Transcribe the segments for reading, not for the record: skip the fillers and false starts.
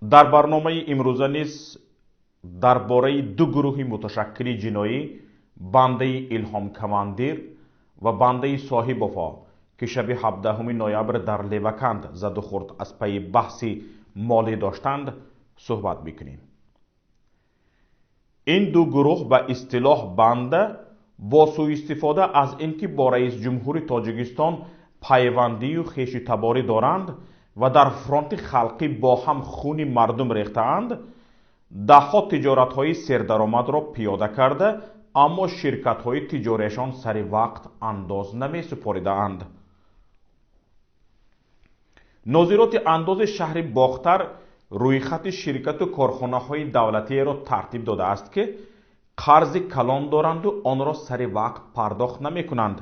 Дар барномаи имрӯза низ дар бораи ду гурӯҳи муташаккили ҷиноӣ, бандаи Илҳом Командир ва бандаи Соҳибовҳо, ки шаби 17 ноябр дар Леваканд заду хӯрд аз пайи баҳси молӣ доштанд, суҳбат мекунем. Ин ду гурӯҳ ба истилоҳ банда бо сӯистифода аз ин ки бо раисҷумҳури Тоҷикистон пайвандию хешу таборӣ доранд ва дар фронти халқӣ бо ҳам хуни мардум рехтаанд, даҳҳо тиҷоратҳои сердаромадро пиёда карда, аммо ширкатҳои тиҷориашон сари вақт андоз намесупоридаанд. Нозироти андози шаҳри Бохтар рӯйхати ширкату корхонаҳои давлатиеро тартиб додааст, ки қарзи калон доранду онро сари вақт пардохт намекунанд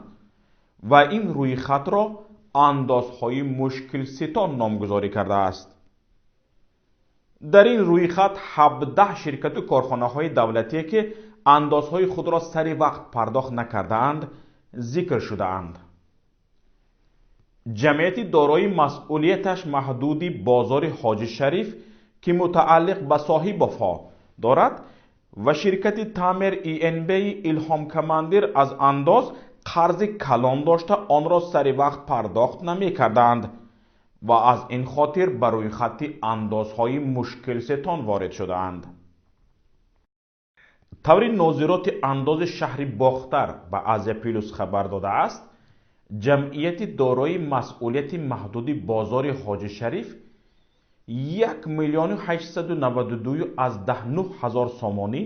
ва ин рӯйхатро андозҳои мушкилситон номгузорӣ кардааст. Дар ин рӯйхат 17 ширкату корхонаҳои давлатие, ки андозҳои худро сари вақт пардохт накардаанд, зикр шудаанд. Ҷамъияти дорои масъулияташ маҳдуди бозори Ҳоҷи Шариф, ки мутааллиқ ба Соҳибовҳо дорад, ва ширкати Тамер ИНБ Илҳом Командир аз андоз қарзи калон дошта, онро сари вақт пардохт намекарданд ва аз ин хотир ба рӯйхати андозҳои мушкилсетон ворид шудаанд. Таври нозироти андози шаҳри Бохтар ба Азия Плюс хабар додааст, ҷамъияти дорои масъулияти маҳдуди бозори Ҳоҷи Шариф 1 892 9 ҳазор сомонӣ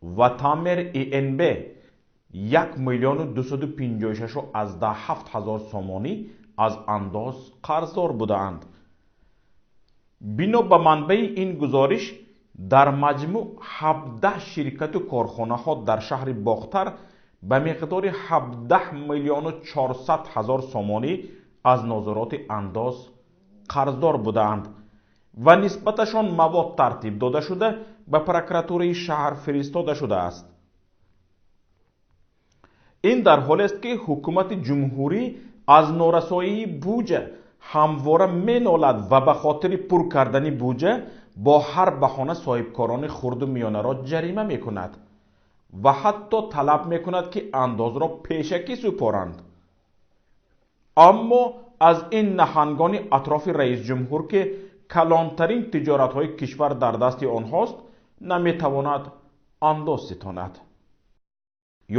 ва Тамер ИНБ 1 256 7 ҳазор сомонӣ аз андоз қарздор будаанд. Бино ба манбаи ин гузориш, дар маҷмӯъ 17 ширкату корхонаҳо дар шаҳри Бохтар ба миқдори 17 миллиону 400 ҳазор сомонӣ аз нозироти андоз қарздор будаанд ва нисбаташон мавод тартиб дода шуда, ба прокуратураи шаҳр фиристода шудааст. Ин дар ҳолест, ки ҳукумати ҷумҳурӣ аз норасоии буҷа ҳамвора менолад ва ба хотири пур кардани буҷа бо ҳар баҳона соҳибкорони хурду миёнаро ҷарима мекунад ва ҳатто талаб мекунад, ки андозро пешакӣ супоранд. Аммо аз ин наҳангони атрофи раисҷумҳур, ки калонтарин тиҷоратҳои кишвар дар дасти онҳост, наметавонад андоз ситонад.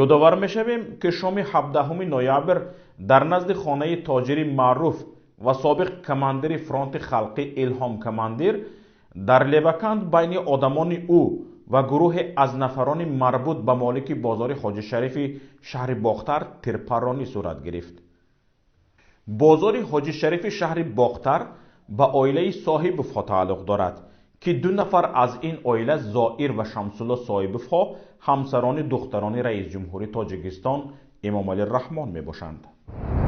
Ёдовар мешавем, ки шоми 17 ноябр дар назди хонаи тоҷири маъруф ва собиқ командири фронти халқӣ Илҳом Командир дар Леваканд байни одамони ӯ ва гурӯҳе аз нафарони марбут ба молики бозори Ҳоҷишарифи шаҳри Бохтар тирпарронӣ сурат гирифт. Бозори Ҳоҷишарифи шаҳри Бохтар ба оилаи Соҳибовҳо тааллуқ дорад, ки ду нафар аз ин оила, Зоир ва Шамсулло Соҳибовҳо, ҳамсарони духтарони раисҷумҳури Тоҷикистон Эмомалӣ Раҳмон мебошанд.